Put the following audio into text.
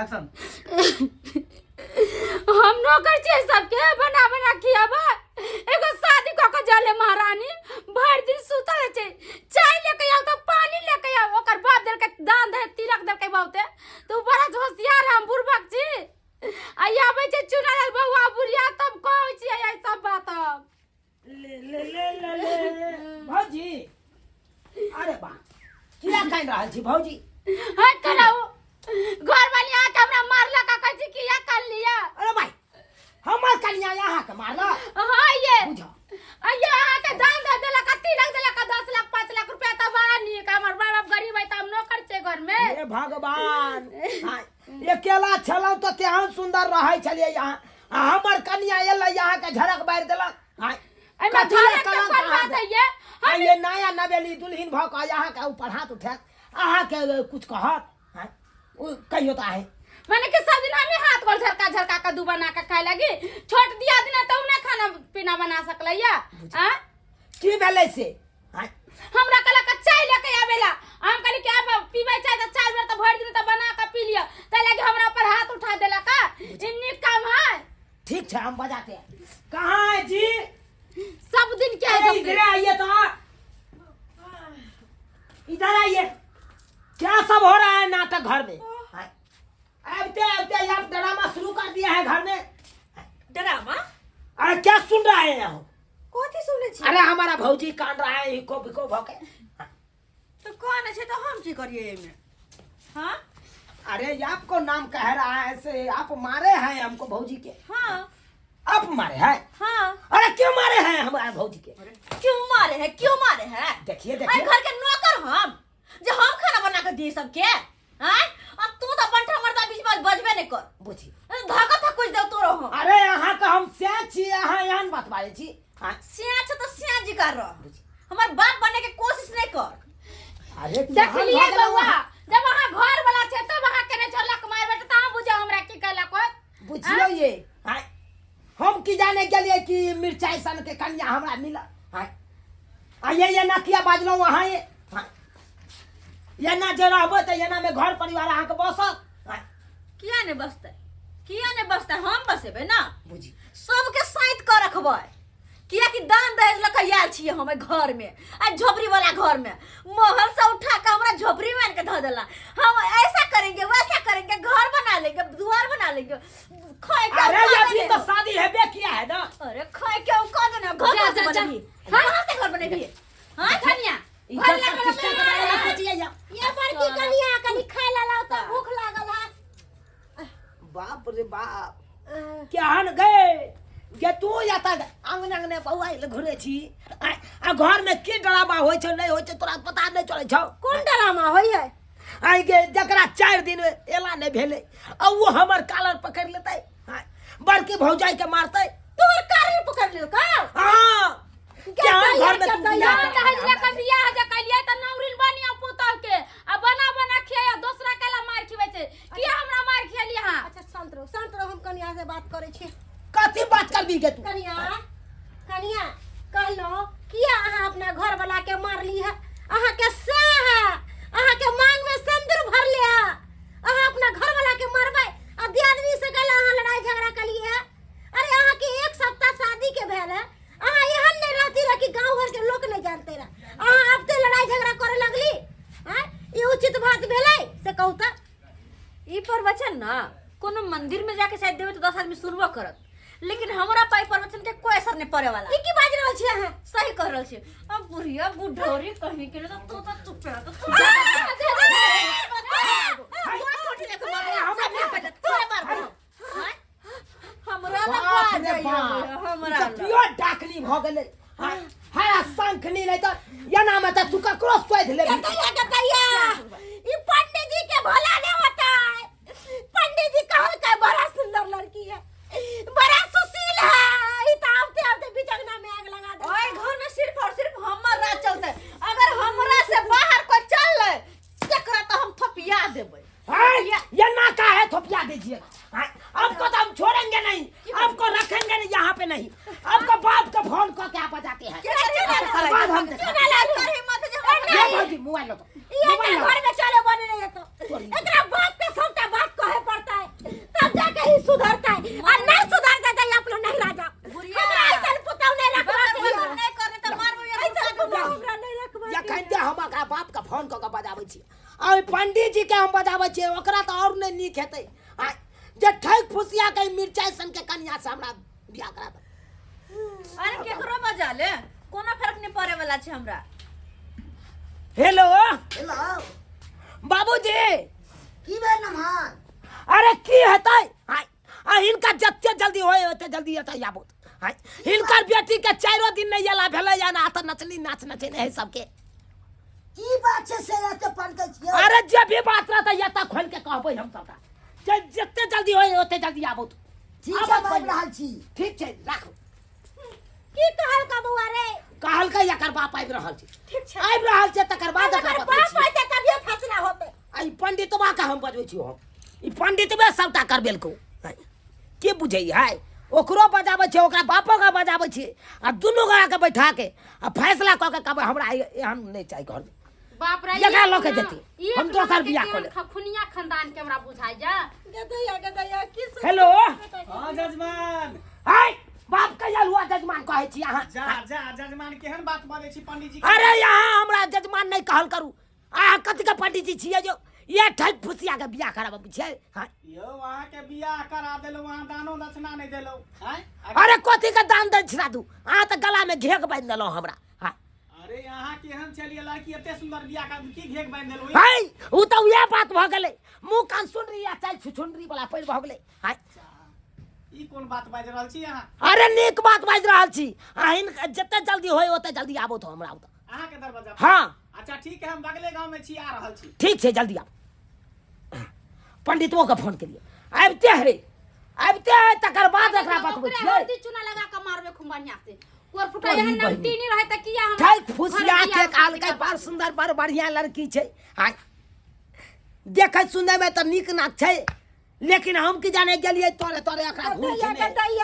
Action. हम नौकर छियै सबके बना बना खियाबा। एगो शादी कऽ के जले महारानी भरि दिन सुतल रहै छै, चाय लेके आउ तऽ पानी लेके आउ। ओकर बाप देलकै दान दे तिलक देलकै बहुते, तऽ उ बड़ा होशियार है, हम बुड़बक छी। आ आबै छै चुनायल बौआ बुढ़िया तब कहै छियै ई सब बात हम। ले ले ले ले ले भौजी, अरे बा किया कानि रहल छी भौजी? हट कराऊ घर वाली आके हमरा मारलक आ कहै छै किया कान लिया। अरे भाई हमर कनिया अहाँ के मारलक? हाँ ये बुझा ये अहाँ के दान दे देलक आ तिलक देलक आ 10 लाख 5 लाख रुपया तऽ बड़ा नीक। हमर बाप बाप गरीब है तऽ हम नौकर छियै घर में। हे भगवान, हाँ, अकेला छलहुँ तऽ तेहन सुंदर रहै छलियै यहाँ, आ हमर कनिया एलै अहाँ के झड़क बारि देलक। हाँ, एहिमे कथी लए झड़क के कलंक कोन अहाँ बात है ये? आ ये नया नवेली दुल्हिन भऽ कऽ अहाँ के ऊपर हाथ उठायत, अहाँ के कुछ कहत? हाँ, ओ कहियो तऽ आहे माने कि सब दिन हमें हाथ गोड़ झरका झरका कद्दू बना के खाए लगी, छोट दिया दिना तो ना खाना पीना बना सकलै या आ की भेलै से? हाँ, हमरा कहला के चाय लेके आवेला, हम कहली कि अब पीबै चाय तऽ चार बेर तऽ भरि दिन तऽ बना के पी लिअ, तै लागी हमरा पर हाथ उठा देलक। का ई नीक काम है? ठीक है, हम बजाते हैं। कहाँ है जी? सब दिन क्या अरे है? इधर आइए तो, इधर आइए। क्या सब हो रहा है नाटक घर में? आते आते आप ड्रामा शुरू कर दिया है घर में। ड्रामा? अरे क्या सुन रहा है यहाँ? कथी सुनै छी? अरे हमारा भौजी कान रहा है इको बिको भके। तो कौन छै तो हम की करिए एमे? हाँ अरे आपको नाम कह रहा है से आप मारे हैं हमको भौजी के। हाँ आप मारे हैं? हाँ। अरे क्यों मारे हैं हमारे भौजी के? क्यों मारे हैं, क्यों मारे हैं? देखिए, अरे देखिए। घर के नौकर हम जे हम खाना बना के दिए सबके हैं, अब तू तो बंठा मरदा बीच में बजबे नहीं कर। बुझी धक्का था कुछ दे तोरो हम। अरे यहाँ का हम स्या छी, यहाँ यहाँ बात बाजे छी। हाँ। स्या छ तो स्या जी कर रह, बुझी। हमार बाप बनने के कोशिश नहीं कर। अरे देख केहन लिए भऽ गेलौ बौआ, अहाँ? जब अहाँ घर वाला छै तब अहाँ केने छोड़लक मार बेटा, तऽ अहाँ बुझाउ हमरा की कहलक होत? बुझियौ ये, हाँ, हम की जाने गेलियै कि मिरचाई सन के कनिया हमरा मिलल। हाँ, आ ये ना किया बाजलहुँ अहाँ ये? हाँ, एना जे रहबै तऽ एना में घर परिवार अहाँके बसत? हाँ। किया नहीं बसतै, किया नहीं बसतै, हम बसेबै ना। बुझी सबके साइत कऽ रखबै, कियाकि दान दहेज लऽ कऽ आयल छियै हम एहि घर में, आ झोपड़ी वाला घर में महल से उठा के हमरा झोपड़ी में आन के धऽ देला। हम ऐसा करेंगे वैसा करेंगे, घर बना लेंगे, द्वार बना लेंगे, खाए के अरे औकात अभी नहीं तो हो। शादी हेबे किया है ना। अरे खाए के औकात नहीं हो, घर जा, कहाँ से जा, जा। बनेबी? हाँ? कहाँ से घर बनेबी? हाँ? धनिया, इज्जत घर लग प्रतिष्ठा के बारे में सोचिए या। ये बड़की कनिया कनी खाय ला लाओ त भूख लागल है। बाप रे बाप, केहन गए जे तू एतऽ अंगने अंगने बौआ घुरे छी, आ घर में की ड्रामा होइ छौ नहि होइ छौ तोरा पता नहि चलै छौ। कोन ड्रामा होइ है? आइ गे जकरा 4 दिन एला नहि भेलै आ ओ हमर कालर पकड़ि लेतै, आँय, बड़की भौजाई के मारतै। तोहर कालर पकड़ लेलकौ? हाँ। केहन घर में तू बियाह दान दहेज लऽ कऽ बियाह जे कलियै तऽ नौरिन बनिया पुतौह के आ बना बना खिया दोसरा के ला मार खिबै छै, किया हमरा मार खियली अहाँ? अच्छा शांत रहो, शांत रहो, हम कनिया से बात करै छी। कथी बात करबी गे तू? कनिया, कनिया कहलहुँ किया अहाँ अपना घर वाला के मारली है? अहाँ के सह है, अहाँ के मांग में सिंदूर भरले है, अहाँ अपना घर वाला के मारबै आ दियादनी से कहला अहाँ लड़ाई झगड़ा कलिए है। अरे अहाँ के 1 सप्ताह शादी के भेल है, अहाँ एहन नहीं रहती रह कि गांव घर के लोग नहीं जानते रह, अहाँ अब ते लड़ाई झगड़ा करे लगली। आँय, ई उचित बात भेलै से कहू तऽ? ई प्रवचन ना कोनो मंदिर में जाके शायद देबै तऽ 10 आदमी सुनबो करत, लेकिन हमरा पाई प्रवचन के कोई असर नहीं पड़े वाला। ई की बाजि रहल छी अहाँ? सही कह रहल छी। अब बुढ़िया बुढ़ौरी कहीं के तो तू तो चुप रह, तो तू हमरा लग बाप रे जाइए, बाप, हमरा ई तऽ लग। प्योर डाकनी भऽ गेलै। हाँ, हरा शंखनी नहीं तऽ एना में तऽ तू ककरो शोधि लेबही। कतैया, कतैया, ई पंडित जी के भला नहीं होता है। पंडित जी कहलकै बड़ा सुंदर लड़की है, बड़ा सुशील है, ई तऽ आबते आबते बीच अंगना में आग लगा दे। ओए घर में सिर्फ और सिर्फ हमर राज चलते, अगर हमरा से बाहर कोई चलले तकरा तो हम थपिया देबै। हाँ, ये ना का है थोपिया दीजिए। हाँ, आपको तो हम छोड़ेंगे नहीं, आपको रखेंगे नहीं यहाँ पे नहीं, आपको बाप का फोन करके आप जाते हैं। बाद हम क्यों देखा। ना लालू? हिम्मत है जब हम ये भौजी, मोबाइल लो तो। ई मोबाइल एकरा लो। घर में चले बने नहीं तो एकरा बाप के सबटा बात कहे पड़ता। नहि नीक हेतै आ जे ठकि फुसिया के मिरचाइ सन के कनिया से हमरा बियाह करा दे। अरे केकरो बजा ले कोनो फर्क नहीं पड़े वाला छै हमरा। हेलो हेलो बाबूजी की भेल नमहर? अरे की हेतै आय आ हिनका जते जल्दी होय ओते जल्दी एतै आबू। आय हिनकर बेटी के चारो दिन नहि एला भेलै या ना तऽ नचनी नाच नचेने है सबके। की बात छै से एते पनकै छियै? अरे जे भी बात रहतै एतऽ खोलि के कहबै हम सबटा जे जते जल्दी होय ओते जल्दी आबू। ठीक छै, हम आबि रहल छी। ठीक छै, राखू। की कहलका बौआ रे? कहलकै एकर बाप आबि रहल छै। ठीक छै, आबि रहल छै तकर बाद एकर एकरा बाप बतबै छी। अयतै तभिए फैसला होतै। आ ई पंडितवा के हम बजबै छी, हम ई पंडितवे सबटा करबेलकौ के बुझै है। ओकरो बजाबै छै, ओकरा बापो के बजाबै छै आ दुनू गोरा के बैठा के आ फैसला कऽ के कहबै हमरा एहन नहि चाही घर। बाप रे, एकरा एक लऽ के ना- जेतै। एक हम दोसर नंबर के बियाह कऽ केहन लेब। खुनिया खानदान के हमरा बुझाइ जा। गदैया गदैया की सुन- हेलो। हाँ जजमान। हाय बाप कहिया हुआ जजमान कहै छी अहाँ? जा जा जजमान, केहन बात बजै छी पंडीजी? अरे यहाँ हमरा जजमान नहि कहल करू। अहाँ कथी के पंडीजी छियै जो ये ठक फुसिया के बियाह कराबऽ छियै? हाँ। यौ अहाँ के बियाह करा देलहुँ, अहाँ दानो दक्षिणा नहि देलहुँ। आँय? अरे कथी के दान दक्षिणा दू? अहाँ तऽ गला में घेघ बान्हि देलहुँ हमरा। हाँ। अरे अहाँ केहन छलियै लड़की एते सुंदर बियाह कर की घेघ बान्हि देलहुँ? है उ तऽ उएह बात भऽ गेलै, मुँह कान सुनरी आ चालि छुछुनरी वाला पैर भऽ गेलै। हाँ। ई कोन बात बाजि रहल छी अहाँ? अरे नीक बात बाजि रहल छी। अहिन जते जल्दी होय ओते जल्दी आबो तो हमरा ओतऽ। अहाँ के दरवाजा पर? हाँ। अच्छा ठीक है, हम बगले गांव में छी, आ रहल छी। ठीक छै, जल्दी आबू। पंडितवो के फोन केलियै, आबिते है आबिते है तकर बाद एकरा बतबै ओकरे छियै। हल्दी चूना लगा के मारबे खूब बढ़िया से। कोर फुटा तोरी एहन बहिनी। नमकीनी रहै त किया हम ठक फुसिया घर के बियाह कहलकै शादी बड़ सुंदर बड़ बढ़िया लड़की छै। आय देखै सुनै में तऽ नीक नाक छै, लेकिन हम की जाने गेलियै तोरे तोरे एकरा घूर गदैया खेने। गदैया।